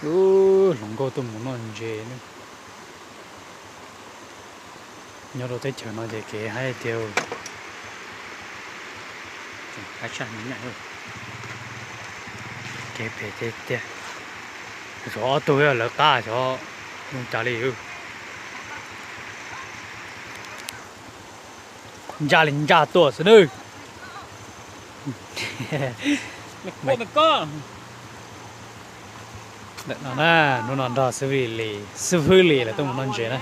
Ub, hluas nkauj tuaj mus noj ntses ne. Nyob rau teb chaws no ces kev haib tiag, kev phem tiag tiag. Xyov ob tug lawv qab xyov zoo cas li. Ntsaj li ntsaj tuaj xwb nawb. Ntawm no na, hnub no nrog xib fwb Lis, xib fwb Lis lawv tuaj mus noj ntses na.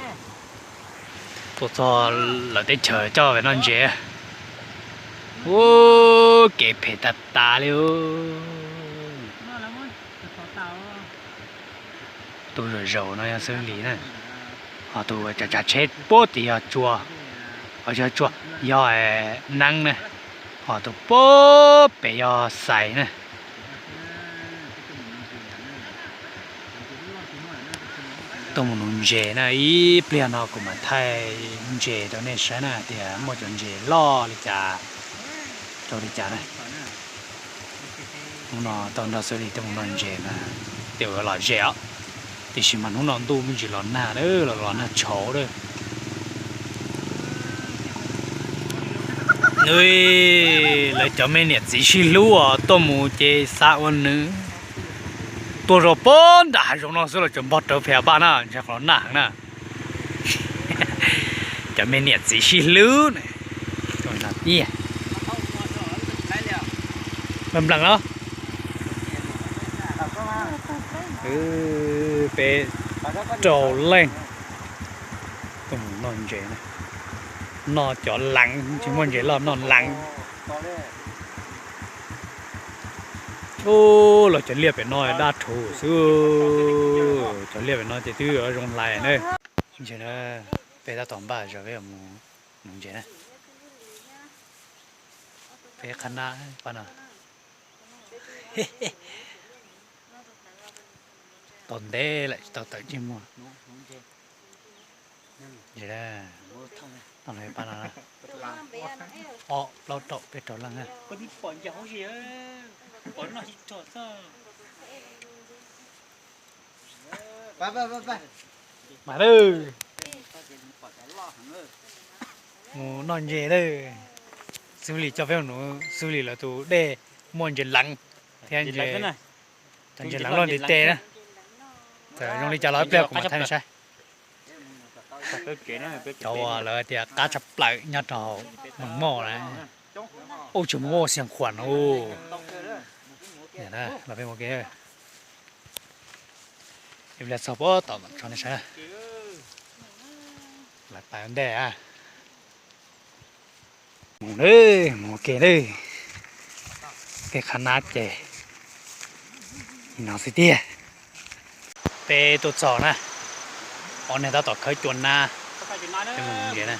Tuaj txog lawv teb chaws coj pem noj ntses. Ub, kev phem tas tas li. Tus zaum zaum no yog xib fwb Lis na, ho tus tsav tsav tsheb puag tim yog Tsua, ho yog Tsua, yog Neeb na, ho tus puag pem yog Xais na. Tuaj mus nuv ntses na, ib pliag no kuv mam thaij ntses rau nej saib na, tias muaj cov ntses loj li cas, rau li cas na. Hnub no tau nrog xib fwb Lis tuaj mus noj ntses mas tej zaum lom zem os, tiam sis mas hnub no ntuj me ntsis los nag, los los nag tshauv lawm. Lawv cov me niam txiv sib hlub os, tuaj mus ces xav ua nws, tuaj zog puag nram hav zoov no xwb los tseem npog rawv phem paj na, ntshai qhov los nag heev na. Cov me niam txiv sib hlub na. Nplees nplees los. Peb rau leej tuaj mus noj ntses na, noj cov leev, tsis muaj ntses loj noj leev. Ub, los cov liaj pem no daj rhuv xwb, cov liaj pem no ces twb yuav zoo hlais na. Ntses na, peb tab tom npaj zog peb mus nuv ntses na. Peb qhab nab pab no. Tau ntev lawm tsis tau tawm ntsej muag. Ntses, tau pab no, ob plaub rau peb rau leej na. Mas lawm, mus noj ntses lawm. Xib fwb Lis coj peb mus nuv, xib fwb Lis lawv tus dej muaj ntses leev thiab ntses, cov ntses leev loj ntiv tes na. Txawm zoo li cas los ib pliag kuv mam thaij nej saib. Cov uas lawv tias qab tshaj plaws nyob rau Moos Moj na, ub tsis muaj xiam khuam no. Los peb mus ke, ib pliag txog puag tom mam tso nej saib. Lawv pais ua ntej. Mus nawb, mus ua ke nawb. Peb qhab nab ces no xwb tiag. Peb tuaj txog na, ob niag tab tom khawb cua nab. Peb mus ntses na.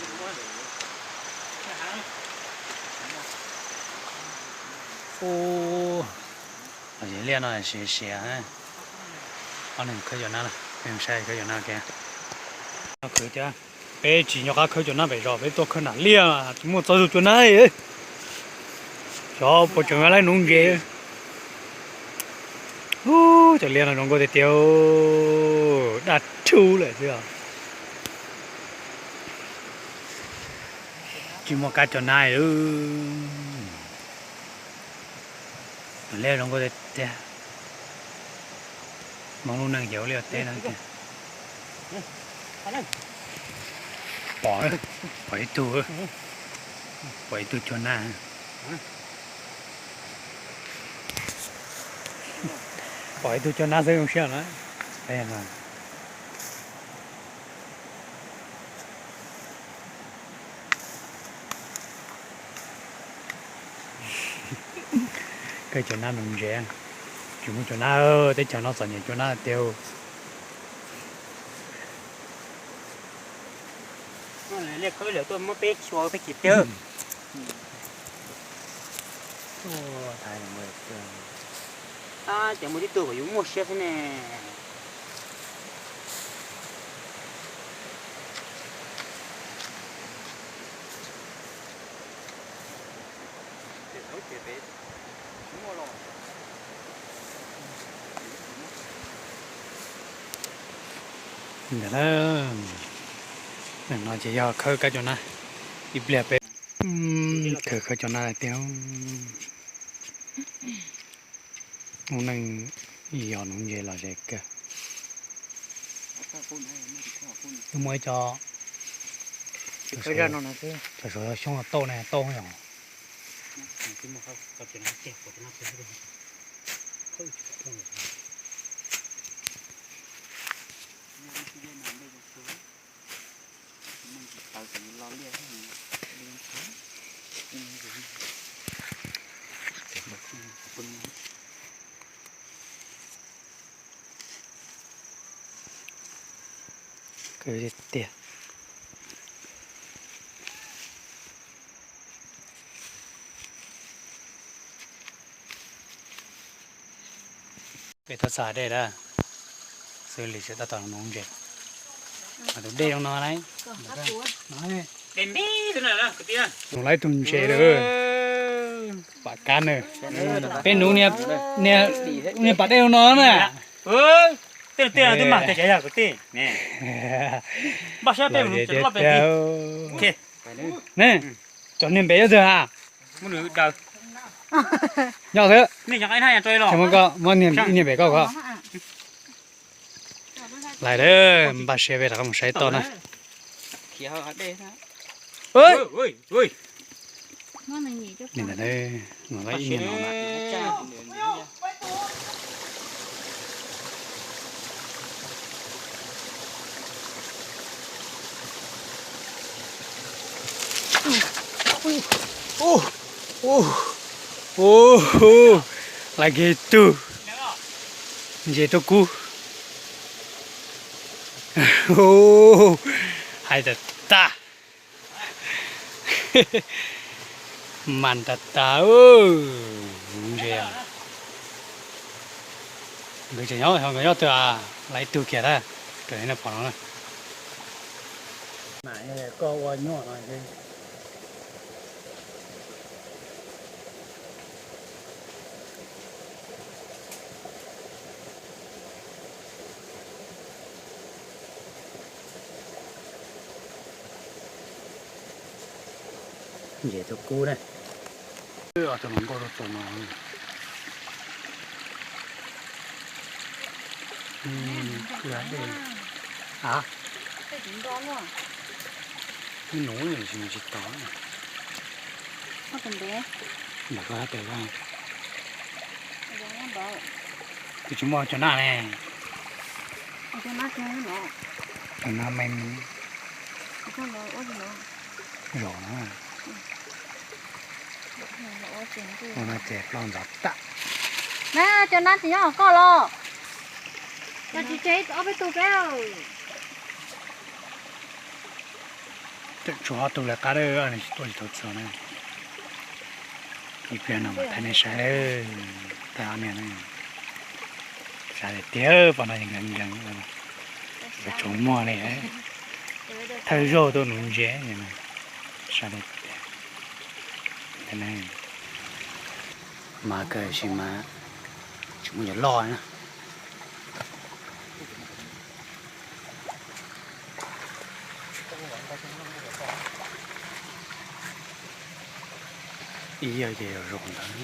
Ub, los yog liaj no siav siav. Ob niag khawb cua nab, peb mus saib khawb cua nab kiag. Peb tsis nco qab khawb cua nab pem zos, peb tuaj khawb nram liaj tsis muaj txoj zus cua nab li. Xyov puas tseem yuav laib nuv ntses. Ub, cov liaj no zoo nkauj tiag tiag, daj rhuv lawm xwb os. Tsis muaj kab cua nab li. Liaj zoo nkauj tiag tiag. Hmoob lub neej ces ua liaj ua teb no tiag. Pom, pom ib tug, pom ib tug cua nab. Pom ib tug cua nab xwb zoo siab na. Khawb cua nab nuv ntses, tsis muaj cua nab, teb chaws no txom nyem cua nab tiag. Liaj khawb lawm tuaj muab peb xyuas peb chim tiag. Ces muaj tib tug kom yus muaj siab xwb ne. Ntawm na, no ces yog khawb kab cov nab, ib pliag peb khawb khawb cov nab tiag. Ub, neej yog nuv ntses los ze kawg. Twb muaj ib co, xyov xyoob tauj ne, tauj yog. Tiag. Peb tau txog dej lawm, xws li sawv tab tom nuv ntses. Mas tus dej zoo no lauj. Nuv lawm tus ntses lawm. Pam kab na. Peb nuv niag pam dej zoo no na. Tej twb mag tes yog kwv tij. Npaj siab peb mus loj pem tid. Ne, cov niag npem yuav twg a? Nyob xwb. Muab ib niag npem koj ko. Lais lawm, npaj siab peb rov qab mus saib toj na. Ib niag no na. Lais kiag tug ntses tuaj kub. Hais tas tas. Mas tas tas, ntses. Nkawd tseem nyob, nkawd nyob twg a? Lais ib tug kiag na, raws li nej pom no na. Koj ua nyuaj no. Ntses tuaj kub na. Tus hluas nkauj tuaj txog no. A, ib nus tsis tau. Ntawm koj tes, kuv tsis muaj cov nab ne. Cov nab me me. Zaum na. Ua no ces ploj ntxov tag. Na, cov nab tsis nyob hauv koj los? Koj tsis tseg ob peb tug peb. Tseem tshuav ob tug lawv qab, nws tsis tuaj tsis tau txog na. Ib pliag no mas thaij nej saib, thaij ob niag na. Saib tiag, pom no nkees nkees, yuav tsum muaj li. Thawj zaug tuaj nuv ntses, saib tiag. Mas kawg sis mas tsis muaj cov loj na. Ib yam ces yog zaum ntawd.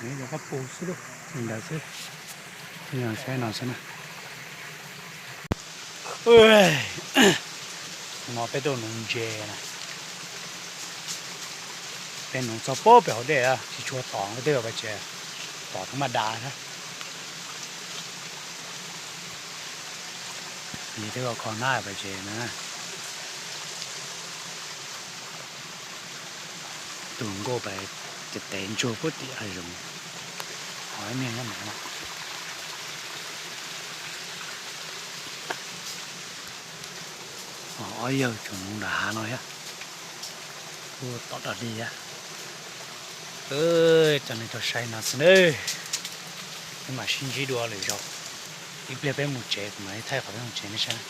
Yog koj pus xwb, li ntawd xwb. Yog saib no xwb na. No peb tuaj nuv ntses na. Peb nuv txog pob pem hauv dej, tsis tshua tom, peb twb pas tsev tom thoob maj das na. Yog twb los kho nab pas tsev na. Tus nkauj pas tes tes ntsuag puag tim hav zoov. Ho ib niag nyob no. Ob yawg tseem nuv nram hav no thiab. Kuj tom dog dig thiab. Coj nej tuaj saib no xwb nawb. Peb mam sib ntsib dua lwm zaus. Ib pliag peb mus tsev kuv mam li thaij qhov peb mus tsev nej saib.